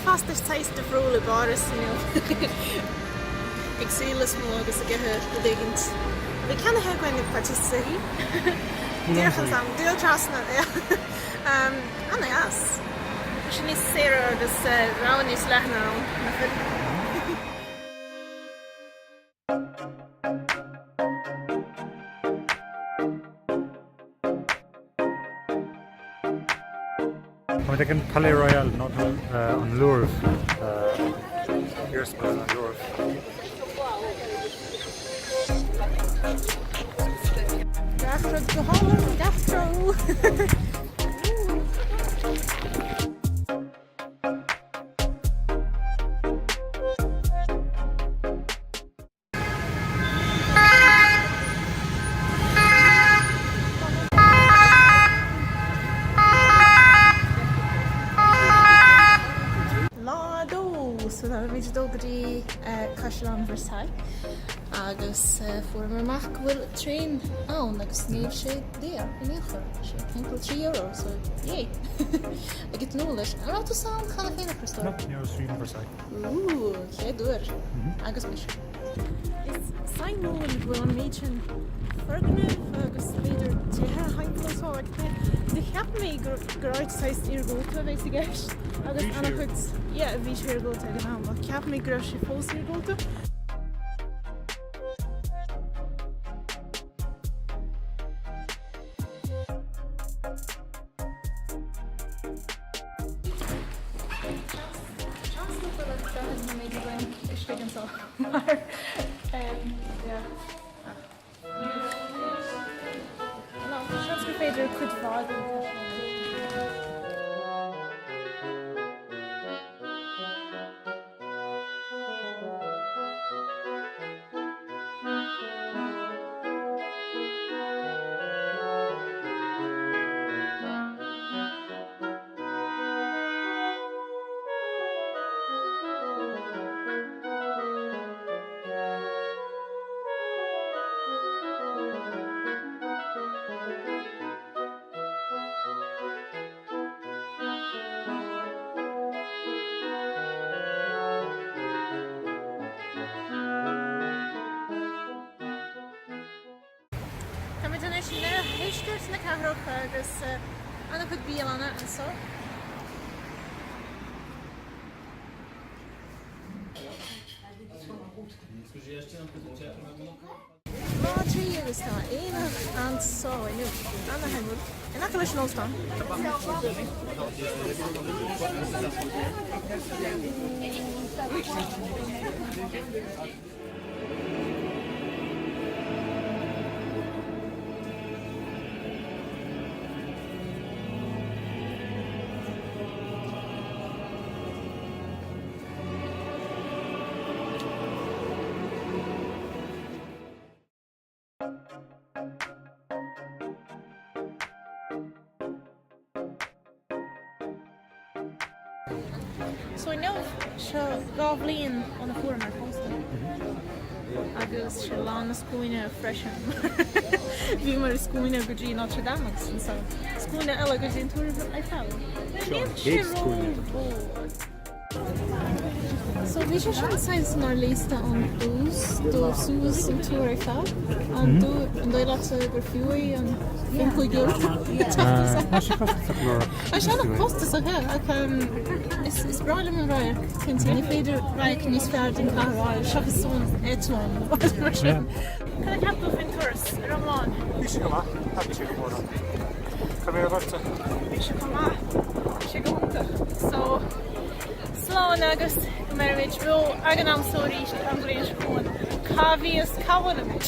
Bricfeasta saghas difriúil i bPáras inniu. Ag suí lasmuigh agus ag ithe rud éigint a bhí ceannaithe againn ag pâtisserie. Díreach ansan, dul trasna, yeah. An-deas. Tá sé níos saoire agus rogha níos leithne ann, nach bhfuil? Táimid ag an Palais Royal, nó an Louvre, iarsmalann an Louvre. Gach rud go hálainn, gach treo! Lá 2! So táimid ag dul go dtí Caisleán Versailles agus fuaireamar amach go bhfuil traein ann agus níl sé daor in aon chor. Tá sé timpeall 3 euro so yay! Ag tnúth leis. An raibh tusa ann cheana féin a Chriostóir? No, ní raibh riamh in Versailles. Ooh, chéad uair. Agus mise. Is suimiúil go bhfuil an méid sin foirgneamh agus b'fhéidir tithe thimpeall anseo like do cheap mé gur gur áit saghas iargúlta a bheas i gceist agus Bhí sé. an-chuid yeah bhí sé iargúlta ag an am ach cheap mé go raibh sé fós iargúlta. Seans nach bhfuil ach 40 nóiméad againn istigh anseo mar yeah. Seans gur féidir cuid mhaith den chaisleán a fheiceáil. Táimid anois i nDeisceart na cathrach agus an-chuid bialanna anseo. Lá 3 agus tá aonach anseo inniu. Ana-shuimiúil. In aice leis an óstán. So inniu, seo 2 bhliain óna fuaireamar pósta. Agus sé lá na scuaine freisin. Bhíomar i scuaine go dtí Notre Dame agus ansan scuaine eile go dtí an Túr Eiffel. Níl sé ró-mhór. So bhí sé sin saghas inár liosta ón dtús, dul suas an Túr Eiffel. An dóigh leatsa gur fiú é an €25? Tá sé costasach go leor. Tá sé an-chostasach, yeah, ach is breá liom an radharc, cinnte. Ní féidir radharc níos fearr den chathair a fháil seachas ón eitleán nó rud mar sin. Cad a cheap tú faoin turas ar iomlán? Bhí sé go maith, thaitin sé go mór liom. Cad é agatsa? Bhí sé go maith, bhí sé go hiontach. So, slán agus go mbeimid beo ag an am so arís an bhliain seo chugainn. Cá bhfios cá bhfuilimid?